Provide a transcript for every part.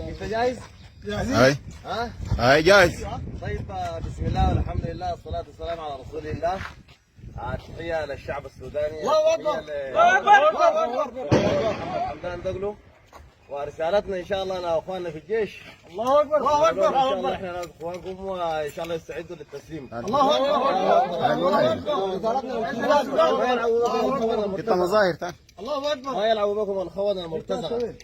انت جاهز؟ هاي. ها؟ هاي جاهز. طيب، بسم الله والحمد لله والصلاة والسلام على رسول الله. تحية للشعب السوداني. الله أكبر، الله أكبر. محمد حمدان دقلو، ورسالتنا ان شاء الله لاخواننا في الجيش. الله اكبر، الله اكبر. ان شاء الله احنا ناس اخوانكم، وان شاء الله يستعدوا للتسليم. الله اكبر، ما يلعبوا بكم الخونة انت المرتزقة. مظاهر تعال. الله اكبر. ما يلعبوا بكم الخونة المرتزقة،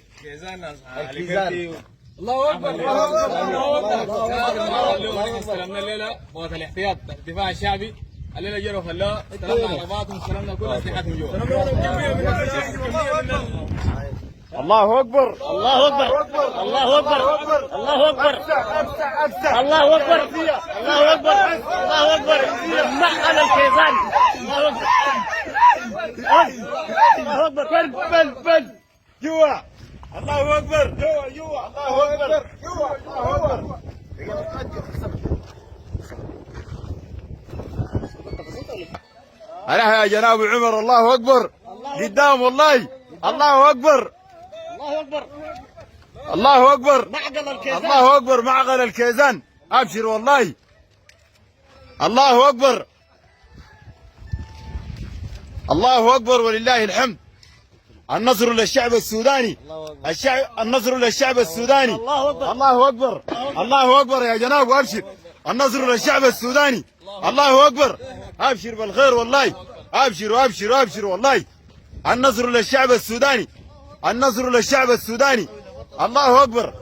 الكيزان. الله اكبر، الله أكبر. استلمنا الليلة قوات الاحتياط، الدفاع الشعبي. الليلة جروا خلوه، استلمنا عرباتهم، استلمنا كل اسلحتهم جوا. الله اكبر، الله اكبر، الله اكبر، الله اكبر، الله اكبر، الله اكبر، الله اكبر. معقل الكيزان، الله اكبر، الله اكبر. بل بل بل جوا، الله اكبر، جوا جوا، الله اكبر، جوا، الله اكبر. أنا يا جناب عمر، الله اكبر، قدام والله، الله اكبر. الله اكبر. الله اكبر. معقل الكيزان. الله اكبر، معقل الكيزان، ابشر والله، الله اكبر، الله اكبر ولله الحمد. النصر للشعب السوداني، الشعب، النصر للشعب السوداني. الله اكبر. الله اكبر، الله اكبر يا جناب، ابشر، النصر للشعب السوداني، الله اكبر، ابشر بالخير والله، ابشر ابشر ابشر والله، النصر للشعب السوداني، النصر للشعب السوداني، الله اكبر.